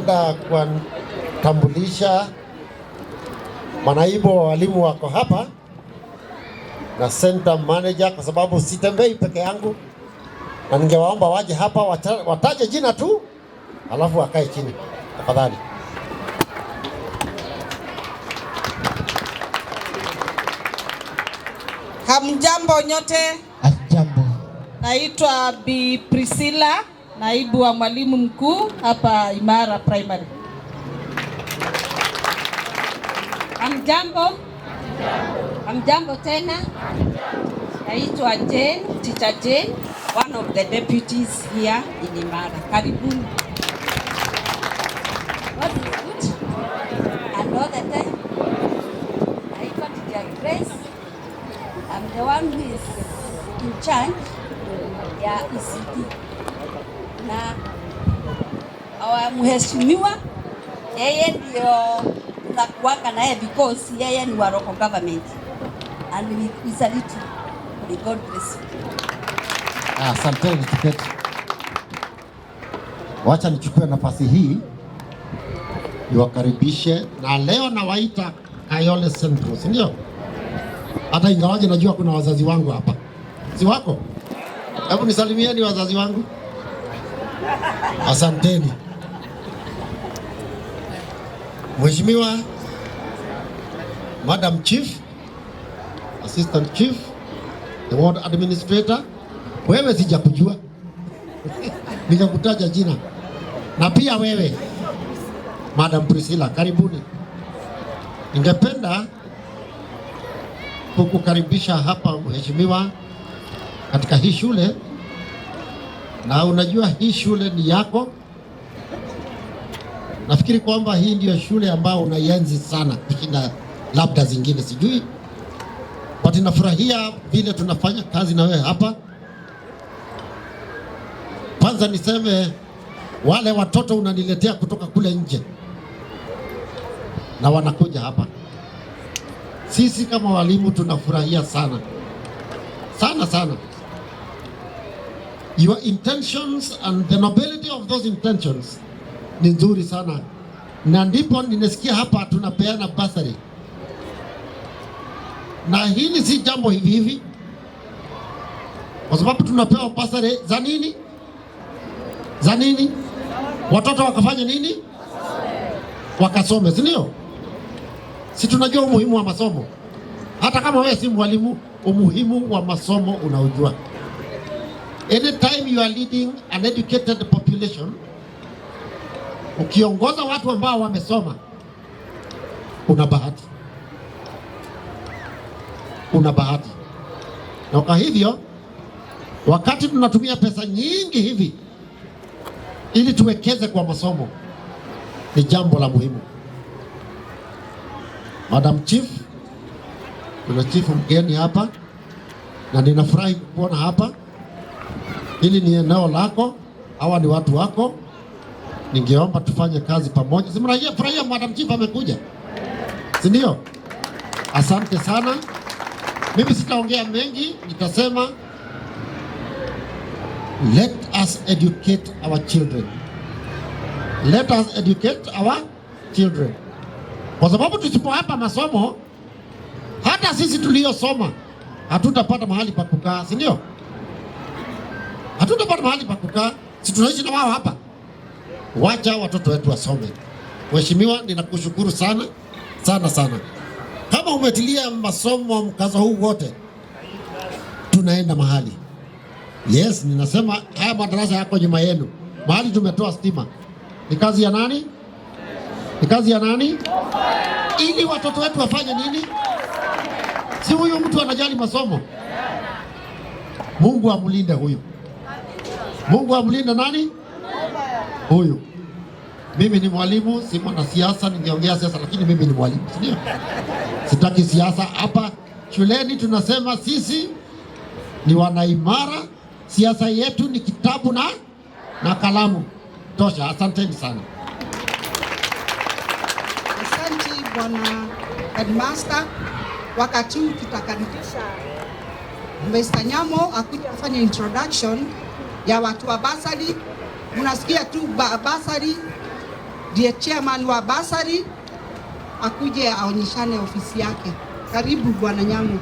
Ningependa kuwatambulisha manaibu wa walimu wako hapa na center manager, kwa sababu sitembei peke yangu, na ningewaomba waje hapa wataje jina tu, alafu wakae chini tafadhali. Hamjambo nyote. Jambo. Naitwa Bi Priscilla, naibu wa mwalimu mkuu hapa Imara Primary. Hamjambo. Hamjambo tena. Naitwa Jane, Teacher Jane, one of the deputies here in Imara. Karibuni. God is good and all the time. Naitwa Teacher Grace. I'm the one who is in charge ya ECD. Na our mheshimiwa yeye ndio tunakuwaka naye because yeye ni wa local government and we salute you. May God bless you. Asanteni, tuketi. Wacha nichukue nafasi hii niwakaribishe, na leo nawaita Kayole Central, si ndio? Hata ingawaje najua kuna wazazi wangu hapa, si wako? Hebu nisalimieni wazazi wangu. Asanteni. Mheshimiwa Madam Chief, Assistant Chief, the Ward Administrator, wewe sijakujua nikakutaja jina, na pia wewe Madam Priscilla, karibuni. Ningependa kukukaribisha hapa mheshimiwa, katika hii shule, na unajua hii shule ni yako. Nafikiri kwamba hii ndiyo shule ambayo unaienzi sana kushinda labda zingine, sijui, but nafurahia vile tunafanya kazi na wewe hapa. Kwanza niseme wale watoto unaniletea kutoka kule nje na wanakuja hapa, sisi kama walimu tunafurahia sana sana sana. Your intentions and the nobility of those intentions ni nzuri sana, na ndipo ninasikia hapa tunapeana bursary, na hili si jambo hivi hivi, kwa sababu tunapewa bursary za nini? Za nini? Watoto wakafanya nini? Wakasome, si ndio? Si tunajua umuhimu wa masomo. Hata kama wewe si mwalimu, umuhimu wa masomo unaujua. Anytime you are leading an educated population, ukiongoza watu ambao wamesoma, una bahati, una bahati. Na kwa hivyo wakati tunatumia pesa nyingi hivi ili tuwekeze kwa masomo, ni jambo la muhimu. Madam Chief, tuna chief mgeni hapa na ninafurahi kukuona hapa. Hili ni eneo lako, hawa ni watu wako. Ningeomba tufanye kazi pamoja. Si mnafurahia Madam Chief amekuja, si ndio? Asante sana. Mimi sitaongea mengi, nitasema let us educate our children. Let us educate our children, kwa sababu tusipowapa masomo, hata sisi tuliyosoma hatutapata mahali pa kukaa, si ndio? Hatutapata mahali pa kukaa, si tunaishi na wao hapa. Wacha watoto wetu wasome. Mheshimiwa, ninakushukuru sana sana sana. Kama umetilia masomo mkazo huu wote, tunaenda mahali. Yes, ninasema haya madarasa yako nyuma yenu, mahali tumetoa stima ni kazi ya nani? Ni kazi ya nani? Ili watoto wetu wafanye nini? Si huyu mtu anajali masomo? Mungu amlinde huyu. Mungu amlinde nani? Huyu. Mimi ni mwalimu, si mwanasiasa. Ningeongea siasa, lakini mimi ni mwalimu, si ndio? Sitaki siasa hapa shuleni. Tunasema sisi ni wanaimara, siasa yetu ni kitabu na kalamu. Tosha, asanteni sana. Asante Bwana Headmaster. Wakati huu tutakaribisha Mr. Nyamo akuja afanye introduction ya watu wa bursary. Mnasikia tu bursary Ndiye chairman wa bursary, akuje aonyeshane ofisi yake. Karibu Bwana Nyamo.